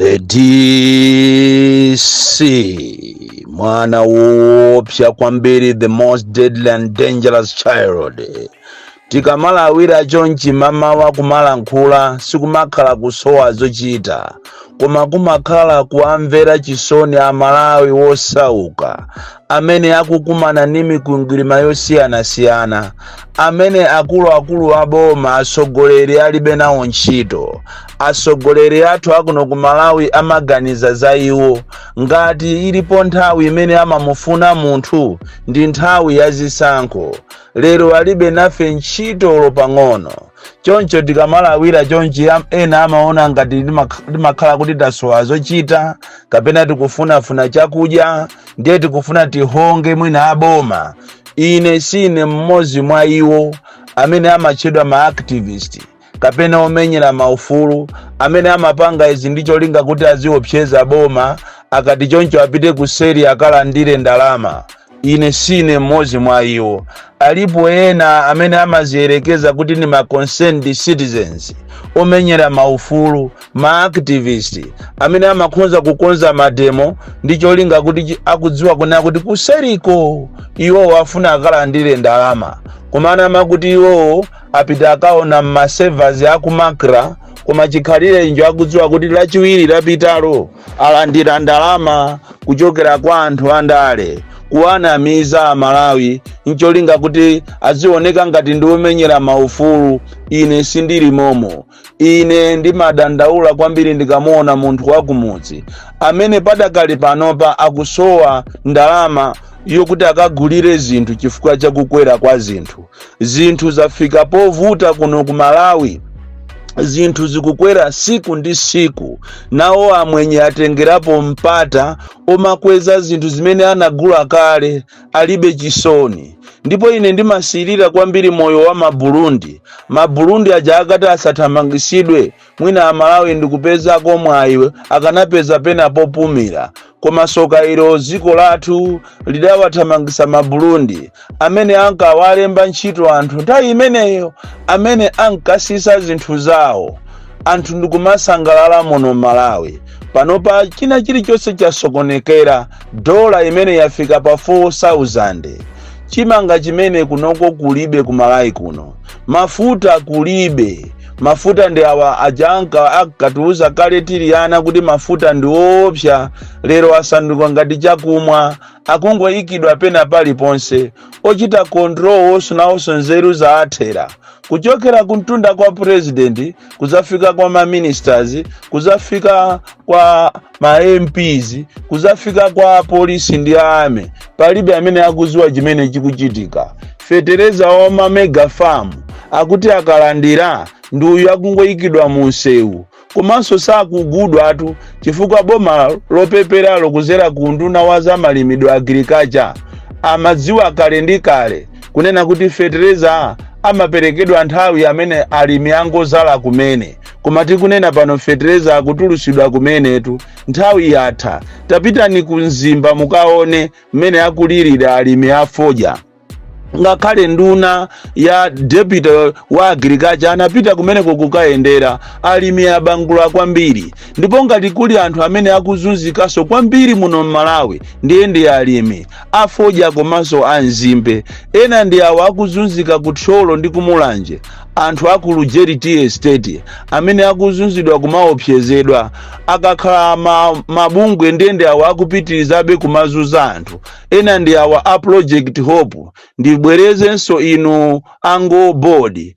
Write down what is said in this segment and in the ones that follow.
The DC, mwana woopsa kwambiri, the most deadly and dangerous child. Tikamalawira chonchi mamawa kumalankhula, sikumakhala kusowa zochita, koma kumakhala kuamvera chisoni Amalawi wosauka amene akukumana ndi mikwingwirima yosiyanasiyana, amene akuluakulu a boma, atsogoleri alibe nawo ntchito. Atsogoleri athu akuno ku Malawi amaganiza za iwo. Ngati ilipo nthawi imene amamufuna munthu, ndi nthawi ya zisankho. Lero alibe nafe ntchito pang'ono. Choncho tikamalawira chonchi, ena amaona ngati timakhala kuti tasowa zochita kapena tikufunafuna chakudya, ndiye tikufuna tihonge mwina aboma. Ine sine mmodzi mwa iwo amene amatchedwa ma activist kapena omenyera maufulu amene amapanga izi ndi cholinga kuti aziopseza boma, akati choncho apite kuseri akalandire ndalama. Ine sine mmodzi mwa iwo. Alipo ena amene amaziyerekeza kuti ndi ma concerned citizens, omenyera maufulu, ma activist amene amakhonza kukonza mademo ndi cholinga kuti akudziwa kunena kuti kuseriko iwowo afuna akalandire ndalama. Komana amakuti iwowo apita akaona mma servers aku MACRA, koma chikhalire injo akudziwa kuti Lachiwiri lapitalo alandira ndalama kuchokera kwa anthu andale, kuwanamiza Amalawi ncholinga kuti azioneka ngati ndi omenyera maufulu. Ine sindili momo. Ine ndimadandaula kwambiri ndikamuona munthu wakumudzi amene padakali panopa akusowa ndalama yokuti akagulire zinthu chifukwa chakukwera kwa zinthu. Zinthu zafika povuta kuno ku Malawi, zinthu zikukwera siku ndi siku. Nawo amwenye atengerapo mpata omakweza zinthu zimene anagula kale, alibe chisoni. Ndipo ine ndimasirira kwambiri moyo wa Maburundi. Maburundi aja akati asathamangisidwe, mwina Amalawi ndikupezako mwayi, akanapeza pena popumira. Koma soka ilo, dziko lathu lidawathamangisa Maburundi amene ankawalemba ntchito anthu nthawi imeneyo, amene ankasisa zinthu zawo, anthu ndikumasangalala muno Malawi. Panopa china chilichonse chasokonekera. Dola imene yafika pa 4000, chimanga chimene kunoko kulibe, ku Malawi kuno mafuta kulibe. Mafuta ndi awa aja ankatiuza kale tili ana kuti mafuta ndi woopsa, lero asanduka ngati chakumwa, akungoyikidwa pena paliponse. Ochita control wonso nawonso nzeru zaathera, kuchokera kumtunda kwa president, kuzafika kwa ma ministers, kuzafika kwa ma MPs, kuzafika kwa polisi ndi army, palibe amene akuziwa chimene chikuchitika. Fetereza wa ma mega farm akuti akalandira ndi uyu akungoyikidwa mu msewu, komanso sakugudwatu, chifukwa boma lopeperalo kuzera ku nduna wa zamalimidwe, agriculture, amadziwa kale ndi kale kunena kuti fetereza amaperekedwa nthawi amene alimi angozala kumene. Koma tikunena pano fetereza akutulusidwa kumenetu, nthawi yatha. Tapitani ku Mzimba mukaone mmene akulirira alimi afodya. Ngakhale nduna ya deputy wa agriculture anapita kumeneko kukayendera alimi, abangula kwambiri. Ndipo ngati kuli anthu amene akuzunzikanso kwambiri muno mMalawi, ndiye ndi alimi afodya komanso anzimbe. Ena ndi awo akuzunzika ku Thyolo ndi kuMulanje, anthu aku Lujeri Tea Estate amene akuzunzidwa, kumaopsezedwa akakhala mabungwe, ndiye ndi awo akupitirizabe kumazunza anthu. Ena ndi awa a Project Hope. Ndibwerezenso, inu a Ngo Board,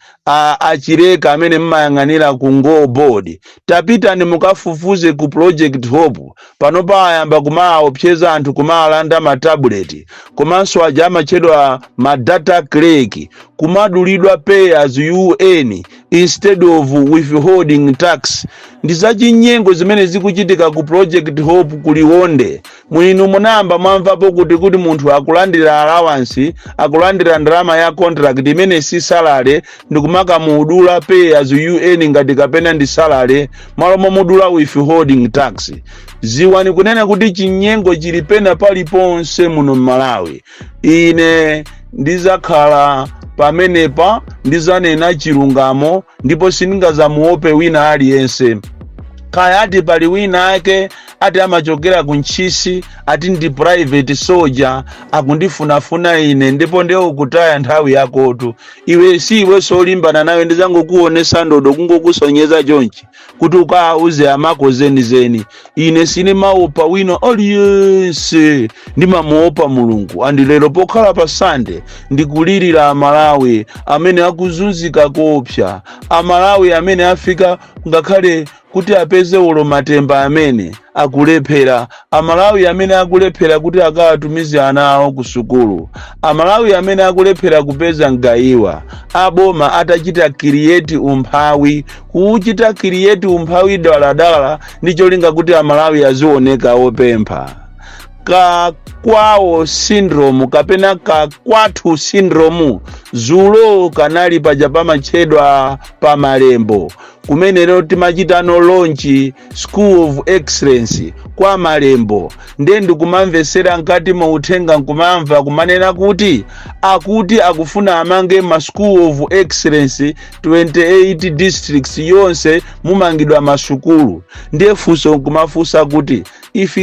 achileka amene mmayang'anira ku Ngo Board, tapitani mukafufuze ku Project Hope. Panopa ayamba kumaopseza anthu, kumalanda ma tablet, komanso aja amatchedwa ma data clerk, kumadulidwa pay as you earn instead of withholding tax. Ndi zachinyengo zimene zikuchitika ku Project Hope kuLionde. Mwinu munayamba mwamvapo kuti munthu akulandira allowance, akulandira ndalama ya contract imene si salary, ndikumakamudula pay as you earn ngati kapena ndi salary, malo momudula withholding tax? Ziwani kunena kuti chinyengo chili pena paliponse muno mMalawi. Ine ndizakhala pamenepa, ndizanena chilungamo ndipo sindingazamuope wina aliyense. Kaya ati pali wina ake ati amachokera ku Ntchisi, ati ndi private soldier, akundifunafuna ine. Ndipo ndiye ukutaya nthawi yakotu iwe. Si iwe solimbana nawe, ndizangokuonesa ndodo, kungokusonyeza chonchi kuti ukawauze amako zenizeni. Ine sinimaopa wina aliyense, ndimamuopa Mulungu. And lero pokhala pa Sande, ndikulirira Amalawi amene akuzunzika koopsa, Amalawi amene afika ngakhale kuti apeze ulo matemba amene akulephera, Amalawi amene akulephera kuti akawatumize ana awo ku sukulu, Amalawi amene akulephera kupeza mgayiwa. Aboma atachita create umphawi, kuuchita create umphawi daladala ndi cholinga kuti Amalawi azioneka opempha. Ka kwawo syndrome kapena ka kwathu syndrome. Zulo kanali paja pamatchedwa pa Malembo, kumenero timachitano launch School of Excellence kwa Malembo. Ndiye ndikumamvesera mkati mwa uthenga, nkumamva kumanena kuti akuti akufuna amange ma School of Excellence 28 districts yonse mumangidwa masukulu. Ndiye funso nkumafunsa kuti, if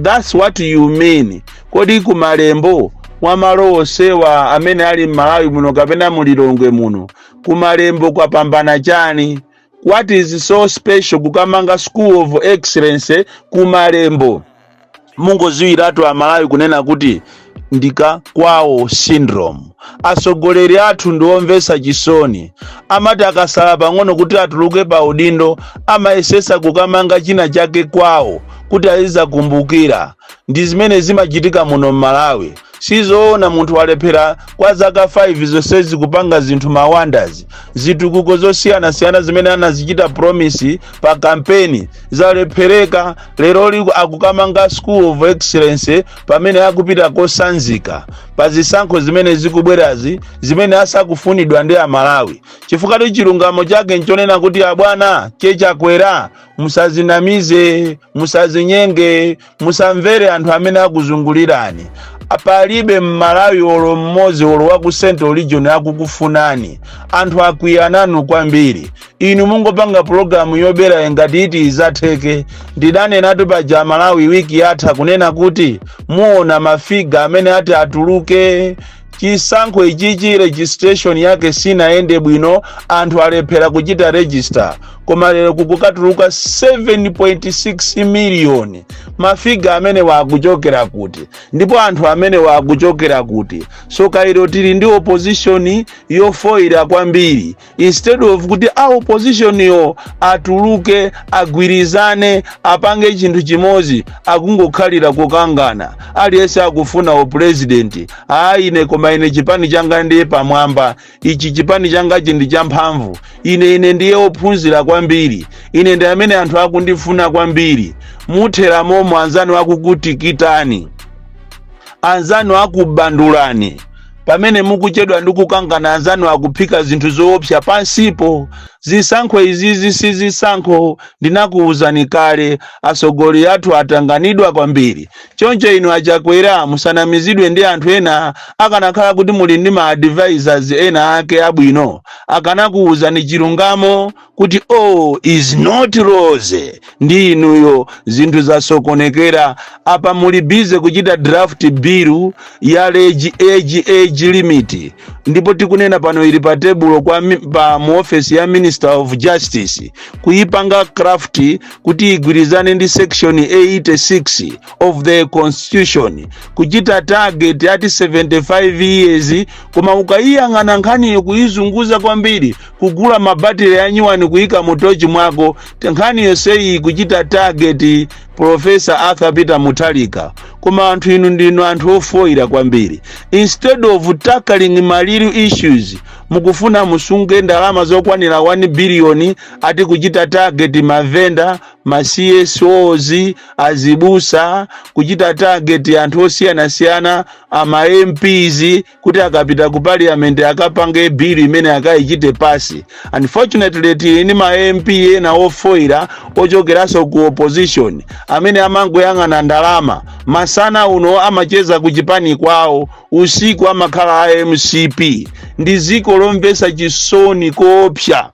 that's what you mean, kodi kuMalembo mwamalo onsewa amene ali m'Malawi muno kapena muLilongwe muno, kuMalembo kwapambana chani? What is so special kukamanga School of Excellence kuMalembo? Mungoziwiratu Amalawi kunena kuti ndika kwawo syndrome. Atsogoleri athu ndi omvetsa chisoni. Amati akasala pang'ono kuti atuluke pa udindo, amayesesa kukamanga china chake kwawo kuti azizakumbukira. Ndi zimene zimachitika muno m'Malawi. Sizoona munthu walephera kwa zaka 5 zonsezi kupanga zinthu, ma wonders, zitukuko zosiyanasiyana zimene anazichita promise pa kampeni zalephereka. Lero li akukamanga School of Excellence pamene akupita kosanzika pa zisankho zimene zikubwerazi, zimene asakufunidwa ndi Amalawi, chifukwa ti chilungamo chake nchonena kuti, abwana chechakwera, musazinamize, musazinyenge, musamvere anthu amene akuzungulirani. Palibe Mmalawi olo mmodzi, olo wa ku Central Region, akukufunani. Anthu akwiya nanu kwambiri. Inu mungopanga pulogalamu yobera ngati iti izatheke. Ndidanenatu paja Malawi wiki yatha kunena kuti muona ma figure amene ati atuluke. Chisankho ichichi registration yake sinayende bwino, anthu alephera kuchita register, koma lero kukukatuluka 7.6 miliyoni. Ma figure amene wakuchokera kuti? Ndipo anthu amene wakuchokera kuti? So kairo tili ndi opposition yofoira kwambiri. Instead of kuti a opposition yo atuluke, agwirizane, apange chinthu chimodzi, akungokhalira kukangana. Aliyense akufuna upresident. Ayi, ine koma ine chipani changa ndiye pamwamba, ichi chipani changachi ndi champhamvu, ine ndiye ophunzira kwambiri, ine ndi amene anthu akundifuna kwambiri. Muthera momwe anzanu akukutikitani, anzanu akubandulani. Pamene mukuchedwa ndi kukangana, anzanu akuphika zinthu zoopsa pansipo. Zisankho izizi si zisankho, ndinakuwuzani kale. Atsogoleri athu atanganidwa kwambiri. Choncho inu aChakwera, musanamizidwe ndi anthu ena. Akanakhala kuti muli ndi ma advisors ena ake abwino, akanakuwuzani chilungamo kuti all is not rosy ndi inuyo, zinthu zasokonekera. Apa muli busy kuchita draft bill ya age limit, ndipo tikunena pano ili pa tebulo pa mu office ya Minister of Justice kuyipanga craft kuti igwirizane ndi section 86 of the Constitution, kuchita target ati 75 years. Koma ukayiyang'ana nkhaniyo, kuyizunguza kwambiri, kugula mabatire anyuwani kuyika mu tochi mwako, nkhani yonseyi kuchita target Professor Arthur Peter Mutharika. Koma anthu inu ndinu anthu ofoira kwambiri. Instead of tackling ma real issues, mukufuna musunge ndalama zokwanira 1 billion ati kuchita target mavenda, ma CSOs, azibusa, kuchita target anthu osiyanasiyana, ama MPs, kuti akapita ku parliament akapange bill imene akayichite pass. Unfortunately, tili ndi ma MP ena ofoira ochokeranso ku opposition amene amangoyang'ana ndalama. Masana uno amacheza ku chipani kwawo, usiku amakhala a MCP. Ndi ziko lomvetsa chisoni koopsa.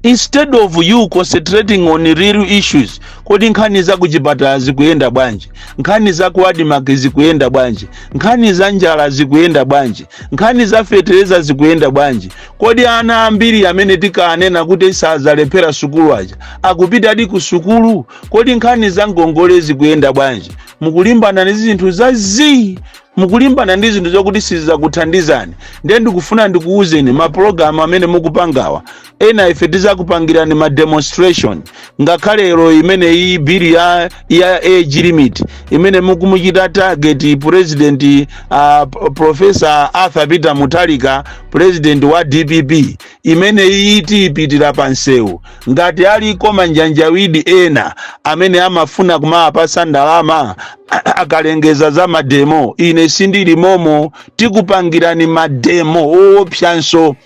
Instead of you concentrating on real issues, kodi nkhani za kuchipatala zikuyenda bwanji? Nkhani za ku ADMARC zikuyenda bwanji? Nkhani za njala zikuyenda bwanji? Nkhani za fetereza zikuyenda bwanji? Kodi ana ambiri amene tikanena kuti sazalephera sukulu aja akupitadi ku sukulu? Kodi nkhani za ngongole zikuyenda bwanji? Mukulimbana ndi zinthu za zii, mukulimbana ndi zinthu zokuti sizakuthandizani. Ndiye ndikufuna ndikuwuzeni, mapulogalamu amene mukupangawa, ena ife tizakupangirani ma demonstration. Ngakhale lero imene iyi bill ya age limit imene mukumuchita target President Professor Arthur Peter Mutharika, president wa DPP, imene iyi tiyipitira pa nsewu. Ngati aliko manjanjawidi ena amene amafuna kumawapasa ndalama akalengeza za mademo, ine sindili momo. Tikupangirani mademo owopsanso.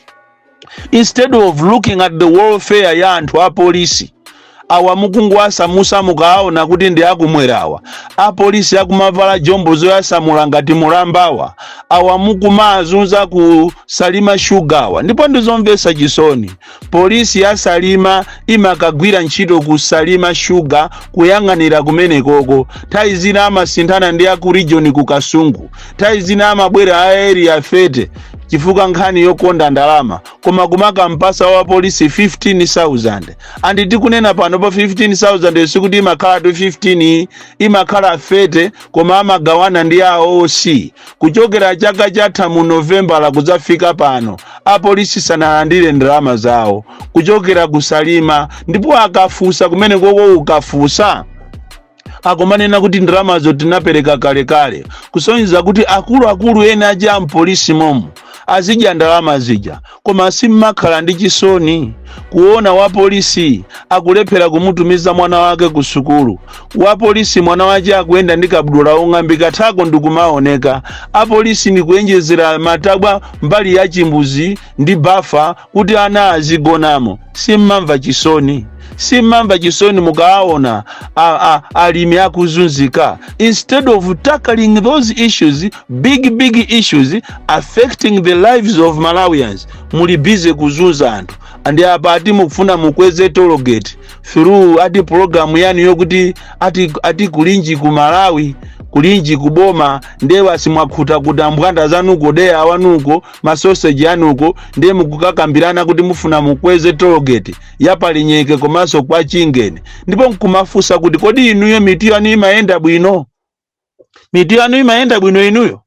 Instead of looking at the welfare ya anthu apolisi awa mukungowasamusa, mukaona kuti ndi akumwerawa, apolisi akumavala jombo zoyasamula ngati mulambawa, awa mukumazunza ku Salima Shugawa. Ndipo ndizomvetsa chisoni, polisi ya Salima imakagwira ntchito ku Salima Shuga, kuyang'anira kumenekoko. Nthawi zina amasinthana ndi aku region ku Kasungu, nthawi zina amabwera a Area 30 chifukwa nkhani yokonda ndalama. Koma kumakampasa wa polisi 15,000, and tikunena pano pa 15,000 sikuti imakhala tu 15, imakhala 30, koma amagawana ndi a OC. Kuchokera chaka chatha mu Novembala kudzafika pano, apolisi sanalandire ndalama zawo kuchokera kusalima. Ndipo akafusa kumene koko, ukafusa akumanena kuti ndalamazo tinapereka kalekale, kusonyeza kuti akuluakulu ena aja ampolisi momo azidya ndalama zija. Koma simmakhala ndi chisoni kuona wa polisi akulephera kumutumiza mwana wake ku sukulu, wa polisi mwana wake akuyenda ndi kabudula ong'ambika, thako ndikumaoneka, apolisi ndikuyenjezera matabwa mbali ya chimbuzi ndi bafa kuti ana azigonamo? Simmamva chisoni? Simmamva chisoni mukaona alimi akuzunzika? Instead of tackling those issues, big big issues affecting the lives of Malawians, muli busy kuzunza anthu. And apa ati mukufuna mukweze tollgate through ati program yanu yokuti ati kulinji ku Malawi, kulinji kuboma. Ndiye basi mwakhuta kuti ambwanda zanuko, deya wanuko, masoseji anuko. Ndiye mukukakambirana kuti mufuna mukweze tollgate yapalinyeke komanso kwa Chingeni. Ndipo nkumafunsa kuti, kodi inuyo mitu yanu imayenda bwino? Mitu yanu imayenda bwino inuyo?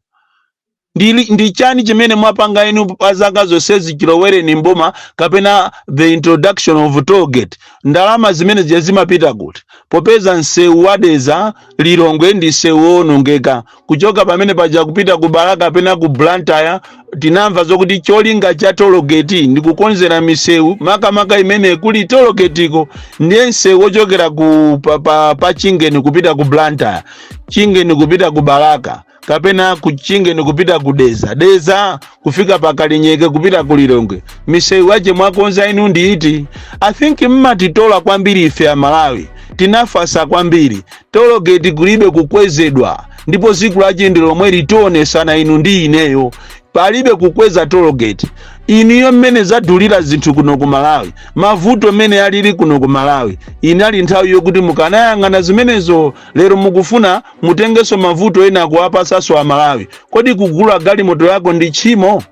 Ndi chani chimene mwapanga inu pa zaka zonsezi chilowereni mboma, kapena the introduction of tollgate? Ndalama zimene zija zimapita kuti, popeza msewu wadeza Lilongwe ndi msewu wowonongeka? Kuchoka pamene paja kupita ku Balaka kapena ku Blantyre, tinamva zokuti cholinga cha tollgate ndi kukonzera misewu, makamaka imene kuli tollgateko. Ndiye msewu wochokera ku pa Chingeni kupita ku Blantyre, Chingeni kupita ku Balaka, kapena ku Chingeni kupita ku Deza, Deza kufika pa Kalinyeke kupita ku Lilongwe, misewu yache mwakonza inu ndiiti? I think mmatitola kwambiri. Ife Amalawi tinafasa kwambiri. Tollgate kulibe kukwezedwa, ndipo tsiku lache ndi lomwe litionesana inu ndi ineyo. Palibe kukweza tollgate. Inuyo mmene zadulira zinthu kuno ku Malawi, mavuto mmene alili kuno ku Malawi, inali nthawi yokuti mukanayang'ana zimenezo. Lero mukufuna mutengenso mavuto ena kuwapasanso Amalawi. Kodi kugula galimoto yako ndi tchimo?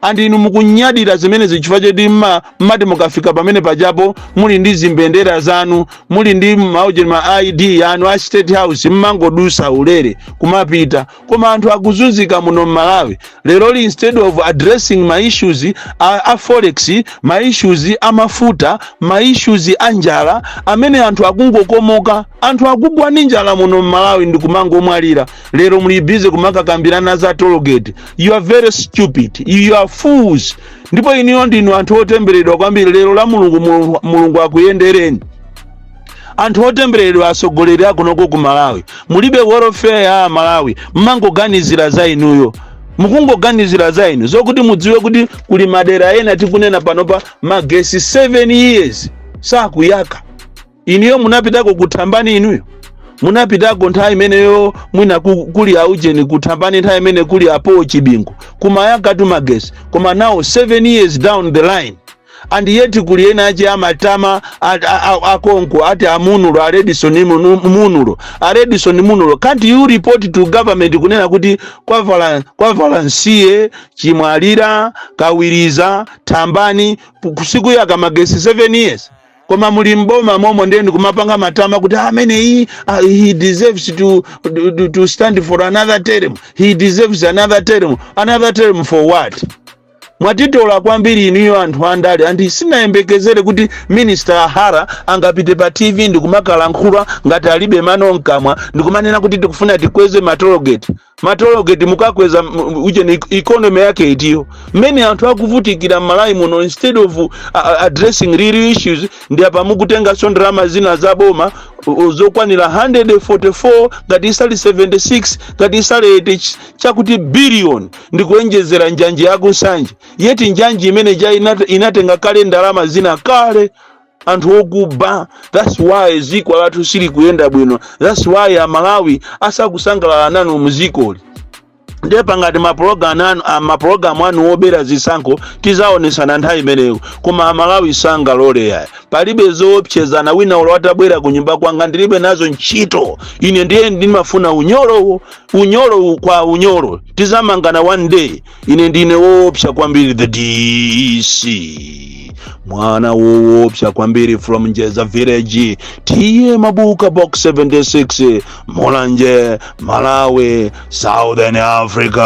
And inu mukunyadira zimenezi chifukwa choti mmati mukafika pamene pajapo muli ndi zimbendera zanu, muli ndi maujeni, ma ID yanu a State House, mmangodusa ulere kumapita. Koma anthu akuzunzika muno mMalawi leroli. Instead of addressing ma issues a forex, ma issues a mafuta, ma issues a njala amene anthu akungokomoka, anthu akugwa ndi njala muno mMalawi ndikumangomwalira, lero muli busy kumakakambirana za tollgate. You are very stupid, you are fools. Ndipo iniyo ndinu anthu otembereredwa kwambiri. Lero la Mulungu, Mulungu akuyendereni. Anthu otembereredwa, atsogoleri akunoko ku Malawi, mulibe welfare ya Malawi. Mmangoganizira za inuyo, mukungoganizira za inu, zokuti mudziwe kuti kuli madera ena tikunena panopa magesi 7 years sakuyaka. Inuyo munapitako kuthambani? Inuyo munapitako nthawi imeneyo mwina kuli aujeni kuthambani, nthawi imene kuli apo Chibingu, kumayakatu magesi? Koma now 7 years down the line, And yet kuli ena ache amatama akonko ati amunulo, a Redson Munulo, a Redson Munulo. Can't you report to government kunena kuti kwa Valansiye, Chimwalira, Kawiriza, Thambani kusikuyaka magesi 7 years, koma muli mboma momo, ndiye ndikumapanga matama kuti ameneyi, he deserves to stand for another term, he deserves another term. Another term for what? Mwatitola kwambiri inuyo anthu andale. Andi sinayembekezere kuti Minister Hara angapite pa TV ndikumakalankhula ngati alibe mano mkamwa, ndikumanena kuti tikufuna tikweze matollgate. Matollgate mukakweza uje economy yake itiyo, mmene anthu akuvutikira m'Malawi muno? Instead of addressing real issues, ndi apa mukutenganso ndalama zina za boma zokwanira 144, ngati isali 76, ngati isali 80 chakuti billion, ndikuenjezera njanji yakusanje. Yet njanji imene ja inatenga kale ndalama zina kale. Anthu okuba. That's why ziko lathu sili kuyenda bwino. That's why Amalawi asakusangalala nanu muzikoli. Ndiye pangati mapulogalamu anu, mapulogalamu anu obera zisankho, tizaonesana nthawi imeneyo. Koma Amalawi sangalole yaya. Palibe zoopsezana. Wina ulo atabwera ku nyumba kwanga, ndilibe nazo ntchito ine. Ndiye ndimafuna unyolowo, unyolo kwa unyolo, tizamangana one day. Ine ndine woopsa kwambiri, the DC, mwana woopsa kwambiri, from Njeza Village, T/A Mabuka, Box 76, Mulanje, Malawi, Southern Africa.